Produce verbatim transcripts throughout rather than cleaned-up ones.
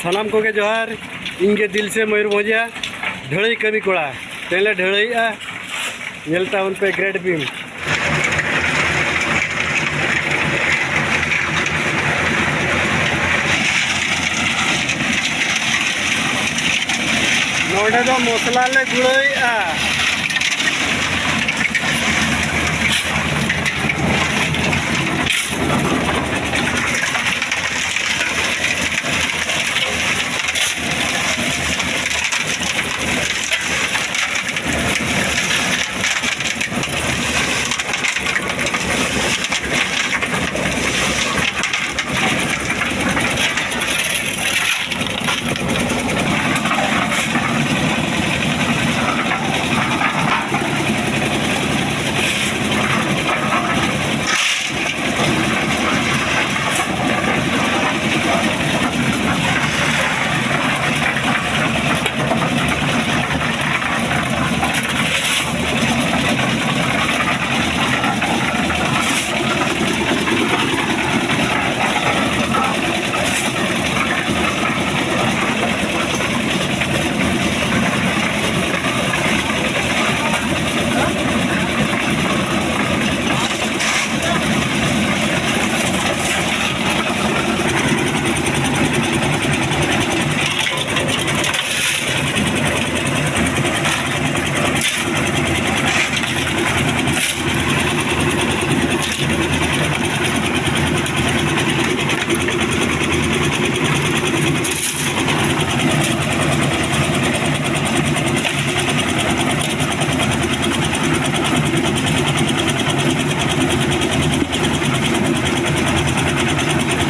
ᱥᱟᱱᱟᱢ ᱠᱚᱜᱮ ᱡᱚᱦᱟᱨ᱾ ᱤᱧ ᱜᱮ ᱫᱤᱞ ᱥᱮ ᱢᱚᱭᱩᱨᱵᱷᱚᱸᱡᱤᱭᱟ, ᱰᱷᱟᱹᱞᱟᱹᱭ ᱠᱟᱹᱢᱤ ᱠᱚᱲᱟ᱾ ᱛᱮᱦᱮᱧ ᱞᱮ ᱰᱷᱟᱹᱞᱟᱹᱭᱮᱜᱼᱟ, ᱧᱮᱞ ᱛᱟᱵᱚᱱ ᱯᱮ ᱜᱨᱮᱰ ᱵᱤᱢ᱾ ᱱᱚᱰᱮ ᱫᱚ ᱢᱚᱥᱞᱟ ᱞᱮ ᱜᱩᱲᱟᱹᱭᱮᱜᱼᱟ᱾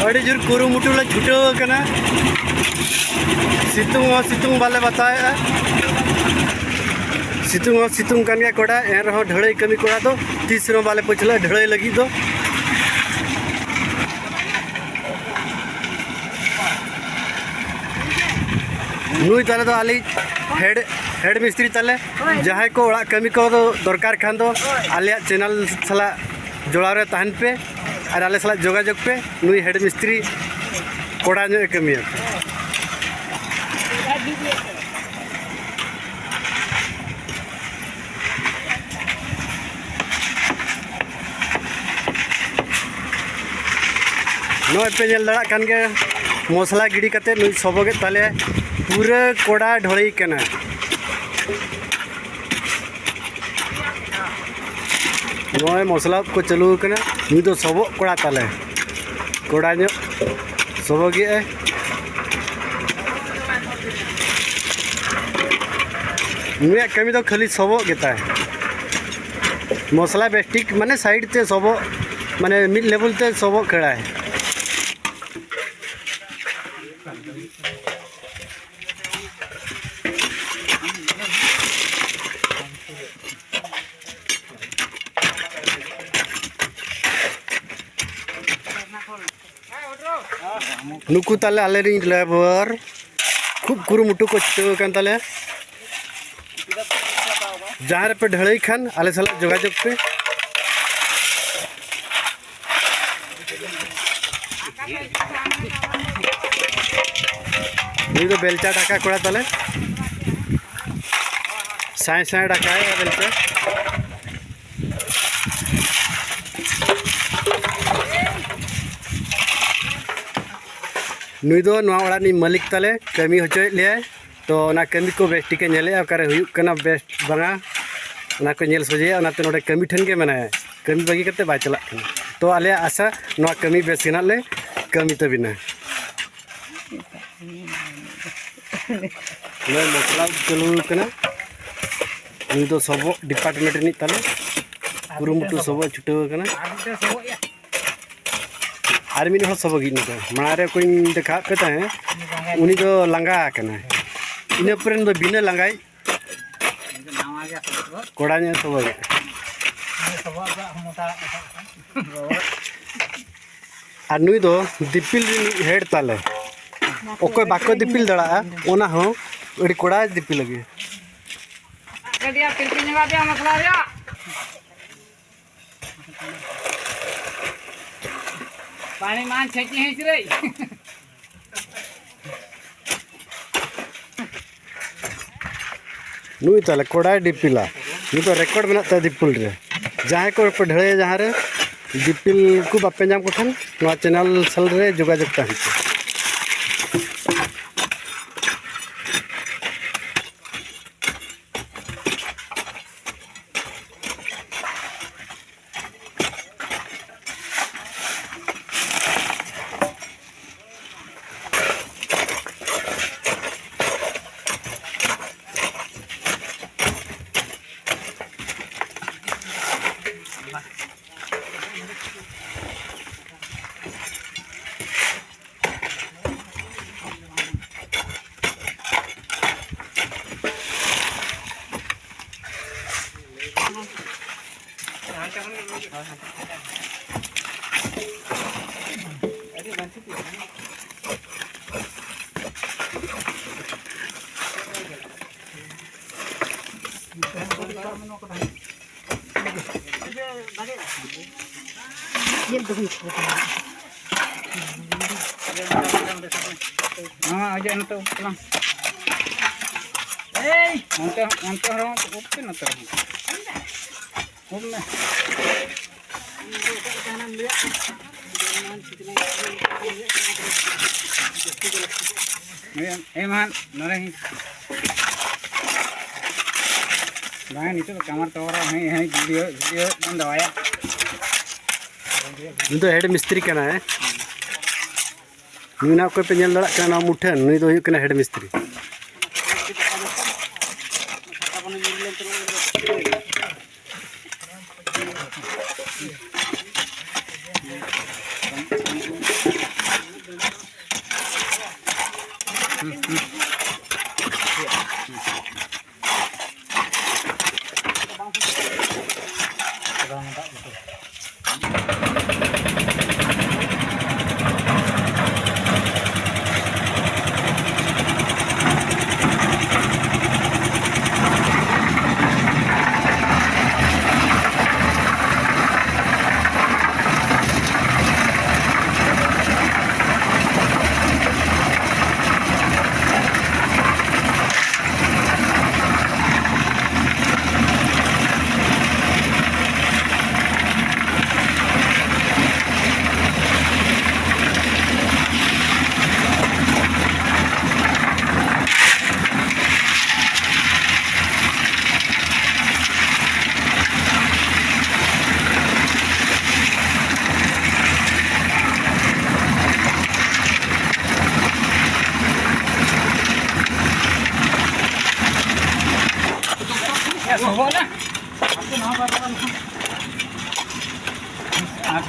ᱟᱹᱰᱤ ᱡᱳᱨ ᱠᱩᱨᱩᱢᱩᱴᱩ ᱞᱮ ᱪᱷᱩᱴᱟᱹᱣ ᱟᱠᱟᱱᱟ᱾ ᱥᱤᱛᱩᱝ ᱦᱚᱸ ᱥᱤᱛᱩᱝ ᱵᱟᱞᱮ ᱵᱟᱛᱟᱣᱮᱜᱼᱟ᱾ ᱥᱤᱛᱩᱝ ᱦᱚᱸ ᱥᱤᱛᱩᱝ ᱠᱟᱱ ᱜᱮᱭᱟ ᱠᱚᱲᱟ, ᱮᱱ ᱨᱮᱦᱚᱸ ᱰᱷᱟᱹᱞᱟᱹᱭ ᱠᱟᱹᱢᱤ ᱠᱚᱲᱟ ᱫᱚ ᱛᱤᱥ ᱨᱮᱦᱚᱸ ᱵᱟᱞᱮ ᱯᱟᱹᱪᱷᱞᱟᱹᱜᱼᱟ ᱰᱷᱟᱹᱞᱟᱹᱭ ᱞᱟᱹᱜᱤᱫ ᱫᱚ᱾ ᱱᱩᱭ ᱛᱟᱞᱮ ᱫᱚ ᱟᱞᱮ ᱦᱮᱰ, ᱦᱮᱰ ᱢᱤᱥᱛᱨᱤ ᱛᱟᱞᱮ᱾ ᱡᱟᱦᱟᱸᱭ ᱠᱚ ᱚᱲᱟᱜ ᱠᱟᱹᱢᱤ ᱠᱚ ᱫᱚᱨᱠᱟᱨ ᱠᱷᱟᱱ ᱫᱚ ᱟᱞᱮᱭᱟᱜ ᱪᱮᱱᱮᱞ ᱥᱟᱞᱟᱜ ᱡᱚᱲᱟᱣ ᱨᱮ ᱛᱟᱦᱮᱱ ᱯᱮ ᱟᱨ ᱟᱞᱮ ᱥᱟᱞᱟᱜ ᱡᱳᱜᱟᱡᱳᱜᱽ ᱯᱮ᱾ ᱱᱩᱭ ᱦᱮᱰ ᱢᱤᱥᱛᱨᱤ ᱠᱚᱲᱟ ᱧᱚᱜ ᱮ ᱠᱟᱹᱢᱤᱭᱟ᱾ ᱱᱚᱜᱼᱚᱭ ᱯᱮ ᱧᱮᱞ ᱫᱟᱲᱮᱭᱟᱜ ᱠᱟᱱ ᱜᱮᱭᱟ, ᱢᱚᱥᱞᱟ ᱜᱤᱰᱤ ᱠᱟᱛᱮ ᱱᱩᱭ ᱥᱚᱵᱚᱜᱮᱫ ᱛᱟᱞᱮᱭᱟ, ᱯᱩᱨᱟᱹ ᱠᱚᱲᱟ ᱰᱷᱚᱲᱤ ᱠᱟᱱᱟ᱾ ᱱᱚᱜᱼᱚᱭ ᱢᱚᱥᱞᱟ ᱠᱚ ᱪᱟᱹᱞᱩ ᱟᱠᱟᱱᱟ, ᱱᱩᱭ ᱫᱚ ᱥᱚᱵᱚᱜ ᱠᱚᱲᱟ ᱛᱟᱞᱮ, ᱠᱚᱲᱟ ᱧᱚᱜ ᱥᱚᱵᱚᱜᱮᱜᱼᱟᱭ᱾ ᱱᱩᱭᱟᱜ ᱠᱟᱹᱢᱤ ᱫᱚ ᱠᱷᱟᱹᱞᱤ ᱥᱚᱵᱚᱜ ᱜᱮᱛᱟᱭ᱾ ᱢᱚᱥᱞᱟ ᱵᱮᱥ ᱴᱷᱤᱠ, ᱢᱟᱱᱮ, ᱥᱟᱭᱤᱰ ᱛᱮ ᱥᱚᱵᱚᱜ, ᱢᱟᱱᱮ, ᱢᱤᱫ ᱞᱮᱵᱮᱞ ᱛᱮ ᱥᱚᱵᱚᱜ ᱠᱷᱟᱹᱲᱟᱭ᱾ ᱱᱩᱠᱩ ᱛᱟᱞᱮ ᱟᱞᱮᱨᱤᱱ ᱞᱮᱵᱟᱨ ᱠᱷᱩᱵ ᱠᱩᱨᱩᱢᱩᱴᱩ ᱠᱚ ᱪᱷᱩᱴᱟᱹᱣ ᱟᱠᱟᱱ ᱛᱟᱞᱮᱭᱟ᱾ ᱡᱟᱦᱟᱸ ᱨᱮᱯᱮ ᱰᱷᱟᱹᱞᱟᱹᱭ ᱠᱷᱟᱱ ᱟᱞᱮ ᱥᱟᱞᱟᱜ ᱡᱳᱜᱟᱡᱳᱜᱽ ᱯᱮ᱾ ᱱᱩᱭ ᱫᱚ ᱵᱮᱞᱪᱟ ᱰᱷᱟᱠᱟ ᱠᱚᱲᱟ ᱛᱟᱞᱮ, ᱥᱟᱭ ᱥᱟᱭ ᱰᱷᱟᱠᱟᱭᱮᱜᱼᱟ ᱵᱮᱞᱪᱟ᱾ ᱱᱩᱭ ᱫᱚ ᱱᱚᱣᱟ ᱚᱲᱟᱜ ᱨᱤᱱᱤᱡ ᱢᱟᱹᱞᱤᱠ ᱛᱟᱞᱮ, ᱠᱟᱹᱢᱤ ᱦᱚᱪᱚᱭᱮᱫ ᱞᱮᱭᱟᱭ᱾ ᱛᱚ, ᱚᱱᱟ ᱠᱟᱹᱢᱤ ᱠᱚ ᱵᱮᱥ ᱴᱷᱤᱠᱮ ᱧᱮᱞᱮᱜᱼᱟ, ᱚᱠᱟᱨᱮ ᱦᱩᱭᱩᱜ ᱠᱟᱱᱟ ᱵᱮᱥ ᱵᱟᱝᱟ, ᱚᱱᱟ ᱠᱚ ᱧᱮᱞ ᱥᱚᱡᱷᱮᱭᱟ᱾ ᱚᱱᱟᱛᱮ ᱱᱚᱰᱮ ᱠᱟᱹᱢᱤ ᱴᱷᱮᱱ ᱜᱮ ᱢᱮᱱᱟᱭᱟ, ᱠᱟᱹᱢᱤ ᱵᱟᱹᱜᱤ ᱠᱟᱛᱮ ᱵᱟᱭ ᱪᱟᱞᱟᱜ ᱠᱟᱱᱟ᱾ ᱛᱚ, ᱟᱞᱮᱭᱟᱜ ᱟᱥᱟ, ᱱᱚᱣᱟ ᱠᱟᱹᱢᱤ ᱵᱮᱥ ᱜᱮ ᱱᱟᱜ ᱞᱮ ᱠᱟᱹᱢᱤ ᱛᱟᱹᱵᱤᱱᱟ᱾ ᱱᱚᱣᱟ ᱢᱚᱥᱞᱟ ᱪᱟᱹᱞᱩ ᱠᱟᱱᱟ, ᱱᱩᱭ ᱫᱚ ᱥᱚᱵᱚᱜ ᱰᱤᱯᱟᱨᱴᱢᱮᱱᱴ ᱨᱤᱱᱤᱡ ᱛᱟᱞᱮ, ᱠᱩᱨᱩᱢᱩᱴᱩ ᱥᱚᱵᱚᱜ ᱪᱷᱩᱴᱟᱹᱣ ᱟᱠᱟᱱᱟ᱾ ᱟᱨ ᱢᱤᱫ ᱦᱚᱲ ᱥᱚᱵᱚᱜᱤᱡ ᱱᱩᱭ ᱫᱚ, ᱢᱟᱲᱟᱝ ᱨᱮ ᱚᱠᱚᱧ ᱫᱮᱠᱷᱟᱣᱟᱫ ᱯᱮ ᱛᱟᱦᱮᱸᱫ, ᱩᱱᱤ ᱫᱚ ᱞᱟᱸᱜᱟ ᱟᱠᱟᱱᱟᱭ᱾ ᱤᱱᱟᱹ ᱯᱚᱨᱮ ᱫᱚ ᱵᱤᱱᱟᱹ ᱞᱟᱸᱜᱟᱭ ᱠᱚᱲᱟ ᱧᱚᱜ ᱥᱚᱵᱚᱜᱤᱡ᱾ ᱟᱨ ᱱᱩᱭ ᱫᱚ ᱫᱤᱯᱤᱞ ᱨᱤᱱᱤᱡ ᱦᱮᱰ ᱛᱟᱞᱮ᱾ ᱚᱠᱚᱭ ᱵᱟᱠᱚ ᱫᱤᱯᱤᱞ ᱫᱟᱲᱮᱭᱟᱜᱼᱟ, ᱚᱱᱟ ᱦᱚᱸ ᱟᱹᱰᱤ ᱠᱚᱲᱟᱭ ᱫᱤᱯᱤᱞ ᱟᱹᱜᱩᱭᱟ᱾ ᱠᱟᱹᱴᱤᱡ ᱛᱤᱞᱯᱤ ᱧᱚᱜᱟᱜ ᱯᱮᱭᱟ ᱢᱚᱥᱞᱟ ᱨᱮᱭᱟᱜ᱾ ᱯᱟᱱᱤ ᱢᱟᱱ ᱪᱷᱮᱸᱪᱤ ᱦᱤᱸᱥ ᱨᱮ᱾ ᱱᱩᱭ ᱛᱟᱞᱮ ᱠᱚᱲᱟᱭ ᱫᱤᱯᱤᱞᱟ᱾ ᱱᱩᱭ ᱫᱚ ᱨᱮᱠᱚᱨᱰ ᱢᱮᱱᱟᱜ ᱛᱟᱭᱟ ᱫᱤᱯᱤᱞ ᱨᱮ᱾ ᱡᱟᱦᱟᱸᱭ ᱠᱚ ᱯᱮ ᱰᱷᱟᱹᱲᱟᱹᱭᱟ, ᱡᱟᱦᱟᱸ ᱨᱮ ᱫᱤᱯᱤᱞ ᱠᱚ ᱵᱟᱯᱮ ᱧᱟᱢ ᱠᱚ ᱠᱷᱟᱱ, ᱱᱚᱣᱟ ᱪᱮᱱᱮᱞ ᱥᱮᱞ ᱨᱮ ᱡᱳᱜᱟᱡᱳᱜᱽ ᱛᱟᱦᱮᱱ ᱯᱮ᱾ ᱦᱮᱸ, ᱚᱡᱚᱜ ᱱᱚᱛᱮ ᱩᱵ ᱛᱟᱞᱟᱝ᱾ ᱚᱱᱛᱮ, ᱚᱱᱛᱮ ᱨᱮᱦᱚᱸ ᱩᱵ ᱯᱮ, ᱱᱚᱛᱮ ᱨᱮᱦᱚᱸ ᱩᱵ ᱢᱮ᱾ ᱮ, ᱮ ᱢᱟ, ᱱᱚᱰᱮ ᱦᱤᱡᱩᱜ᱾ ᱵᱟᱝ, ᱱᱤᱛᱚᱜ ᱫᱚ ᱠᱟᱢᱟᱨ ᱛᱟᱣᱟᱨᱟ, ᱦᱮᱸ, ᱦᱮᱸ, ᱵᱷᱤᱰᱤᱭᱳ, ᱵᱷᱤᱰᱤᱭᱳ ᱵᱚᱱ ᱫᱚᱦᱚᱭᱟ᱾ ᱩᱱᱤ ᱫᱚ ᱦᱮᱰ ᱢᱤᱥᱛᱨᱤ ᱠᱟᱱᱟᱭ᱾ ᱱᱩᱭ ᱱᱟᱜ ᱚᱠᱚᱭ ᱯᱮ ᱧᱮᱞ ᱫᱟᱲᱮᱭᱟᱜ ᱠᱟᱱᱟ, ᱱᱚᱣᱟ ᱢᱩᱴᱷᱟᱹᱱ, ᱱᱩᱭ ᱫᱚ ᱦᱩᱭᱩᱜ ᱠᱟᱱᱟ ᱦᱮᱰ ᱢᱤᱥᱛᱨᱤ᱾ ᱵᱚᱦᱚᱜ ᱨᱮ᱾ ᱟᱯᱮ ᱱᱚᱣᱟ ᱵᱟᱨ ᱵᱟᱨ ᱞᱮᱠᱷᱟᱱ᱾ ᱟᱨ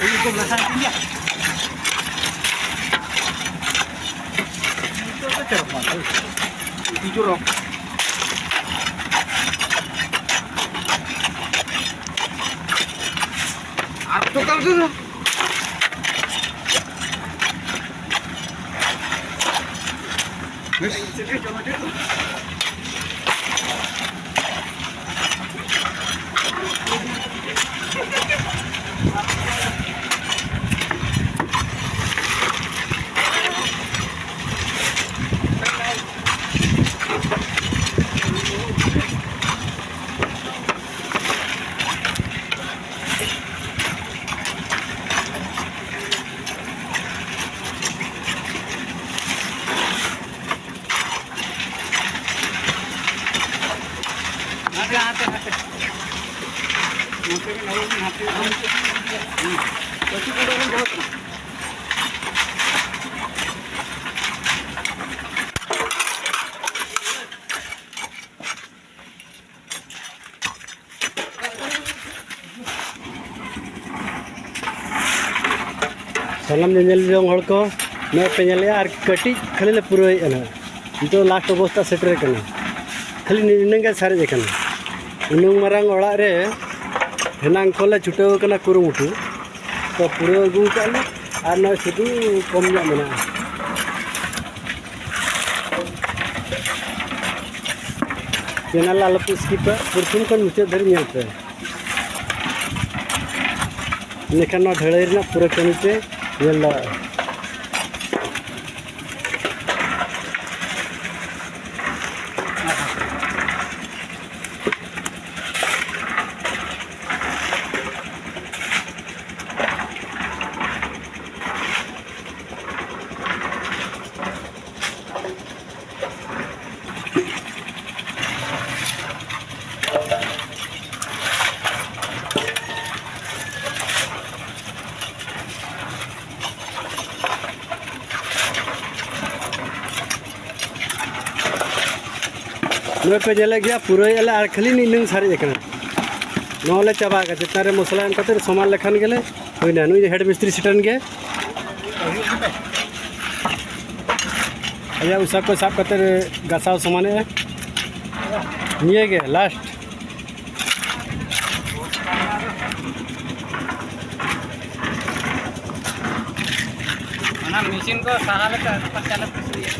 ᱤᱭᱟᱹ ᱠᱚ ᱞᱟᱴᱷᱟ ᱠᱟᱱ ᱜᱮᱭᱟ᱾ ᱱᱤᱛᱚᱜ ᱫᱚ ᱪᱮᱫ ᱦᱚᱸ ᱵᱟᱝ᱾ ᱤᱫᱤ ᱡᱚᱨᱚ᱾ ᱟᱨ ᱫᱚ ᱠᱟᱞ ᱫᱚ᱾ ᱦᱟᱱᱛᱮ, ᱦᱟᱱᱛᱮ, ᱦᱟᱱᱛᱮ᱾ ᱱᱚᱛᱮ ᱜᱮ ᱱᱚᱣᱟ ᱜᱮ ᱦᱟᱱᱛᱮ ᱜᱮ᱾ ᱦᱩᱸ᱾ ᱠᱟᱹᱴᱤᱡ ᱠᱚᱫᱚ ᱵᱚᱱ ᱫᱚᱦᱚ ᱠᱟᱜᱼᱟ᱾ ᱥᱟᱱᱟᱢ ᱧᱮᱧᱮᱞ ᱡᱚᱝ ᱦᱚᱲ ᱠᱚ, ᱱᱚᱜᱼᱚᱭ ᱯᱮ ᱧᱮᱞᱮᱜᱼᱟ, ᱟᱨ ᱠᱟᱹᱴᱤᱡ ᱠᱷᱟᱹᱞᱤ ᱞᱮ ᱯᱩᱨᱟᱹᱣᱮᱫᱼᱟ ᱱᱟᱦᱟᱜ᱾ ᱱᱤᱛᱚᱜ ᱞᱟᱥᱴ ᱚᱵᱚᱥᱛᱟ ᱥᱮᱴᱮᱨ ᱠᱟᱱᱟ᱾ ᱠᱷᱟᱹᱞᱤ ᱱᱤᱱᱟᱹᱝ ᱜᱮ ᱥᱟᱨᱮᱡ ᱟᱠᱟᱱᱟ᱾ ᱩᱱᱟᱹᱝ ᱢᱟᱨᱟᱝ ᱚᱲᱟᱜ ᱨᱮ ᱦᱮᱱᱟᱝ ᱠᱷᱚᱱ ᱞᱮ ᱪᱷᱩᱴᱟᱹᱣ ᱟᱠᱟᱱᱟ ᱠᱩᱨᱩᱢᱩᱴᱩ᱾ ᱛᱚ, ᱯᱩᱨᱟᱹᱣ ᱟᱹᱜᱩ ᱠᱟᱜ ᱞᱮ, ᱟᱨ ᱱᱚᱜᱼᱚᱭ ᱥᱩᱫᱷᱩ ᱠᱚᱢ ᱧᱚᱜ ᱢᱮᱱᱟᱜᱼᱟ᱾ ᱪᱮᱱᱮᱞ ᱟᱞᱚᱯᱮ ᱥᱠᱤᱯᱟ, ᱯᱨᱚᱛᱷᱚᱢ ᱠᱷᱚᱱ ᱢᱩᱪᱟᱹᱫ ᱫᱷᱟᱹᱨᱤᱡ ᱧᱮᱞ ᱯᱮ᱾ ᱤᱱᱟᱹᱠᱷᱟᱱ ᱱᱚᱣᱟ ᱰᱷᱟᱹᱞᱟᱹᱭ ᱨᱮᱱᱟᱜ ᱯᱩᱨᱟᱹ ᱠᱟᱹᱢᱤ ᱯᱮ ᱧᱮᱞ ᱫᱟᱲᱮᱭᱟᱜᱼᱟ᱾ ᱱᱚᱜᱼᱚᱭ ᱯᱮ ᱧᱮᱞᱮᱫ ᱜᱮᱭᱟ, ᱯᱩᱨᱟᱹᱭ ᱟᱞᱮ ᱟᱨ ᱠᱷᱟᱹᱞᱤ ᱱᱤᱱᱟᱹᱝ ᱥᱟᱨᱮᱡ ᱟᱠᱟᱱᱟ᱾ ᱱᱚᱣᱟ ᱞᱮ ᱪᱟᱵᱟ ᱟᱠᱟᱫ, ᱪᱮᱛᱟᱱ ᱨᱮ ᱢᱚᱥᱞᱟ ᱮᱢ ᱠᱟᱛᱮ ᱥᱚᱢᱟᱱ ᱞᱮᱠᱷᱟᱱ ᱜᱮᱞᱮ ᱦᱩᱭᱱᱟ᱾ ᱱᱩᱭ ᱫᱚ ᱦᱮᱰ ᱢᱤᱥᱛᱨᱤ ᱥᱮᱴᱮᱨᱮᱱ ᱜᱮ᱾ ᱟᱭᱟᱜ ᱩᱥᱟ ᱠᱚ ᱥᱟᱵ ᱠᱟᱛᱮ ᱜᱟᱥᱟᱣ ᱥᱚᱢᱟᱱᱮᱜᱼᱟ᱾ ᱱᱤᱭᱟᱹ ᱜᱮ ᱞᱟᱥᱴ᱾ ᱚᱱᱟ ᱢᱮᱥᱤᱱ ᱠᱚ ᱥᱟᱦᱟ ᱞᱮᱠᱟ ᱯᱟᱪᱟᱞᱮ ᱯᱩᱥᱩᱭᱟ᱾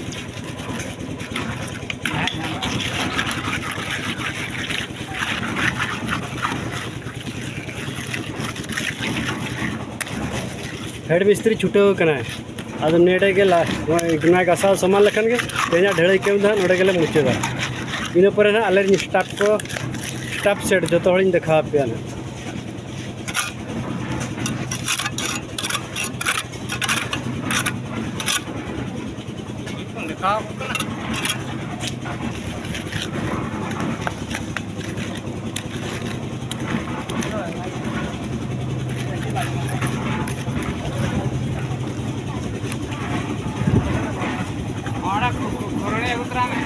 ᱦᱮᱰ ᱢᱤᱥᱛᱨᱤ ᱪᱷᱩᱴᱟᱹᱣ ᱟᱠᱟᱱᱟᱭ᱾ ᱟᱫᱚ ᱱᱚᱰᱮ ᱜᱮ ᱞᱟ-, ᱱᱚᱣᱟ ᱜᱟᱥᱟᱣ ᱥᱚᱢᱟᱱ ᱞᱮᱠᱷᱟᱱ ᱜᱮ ᱛᱮᱦᱮᱧᱟᱜ ᱰᱷᱟᱹᱞᱟᱹᱭ ᱠᱟᱹᱢᱤ ᱫᱚ ᱦᱟᱸᱜ ᱱᱚᱰᱮ ᱜᱮᱞᱮ ᱢᱩᱪᱟᱹᱫᱟ᱾ ᱤᱱᱟᱹ ᱯᱚᱨᱮ ᱦᱟᱸᱜ ᱟᱞᱮᱨᱮᱱ ᱥᱴᱟᱯ ᱠᱚ, ᱥᱴᱟᱯ ᱥᱮᱴ ᱡᱚᱛᱚ ᱦᱚᱲᱤᱧ ᱫᱮᱠᱷᱟᱣ ᱟᱯᱮᱭᱟ ᱦᱟᱸᱜ᱾ ᱫᱮᱠᱷᱟᱣ ᱟᱠᱚ ᱠᱟᱱᱟ᱾ ᱚᱲᱟᱜ ᱠᱚ ᱜᱷᱚᱨᱚᱲᱮ ᱟᱹᱜᱩ ᱛᱚᱨᱟ ᱢᱮ᱾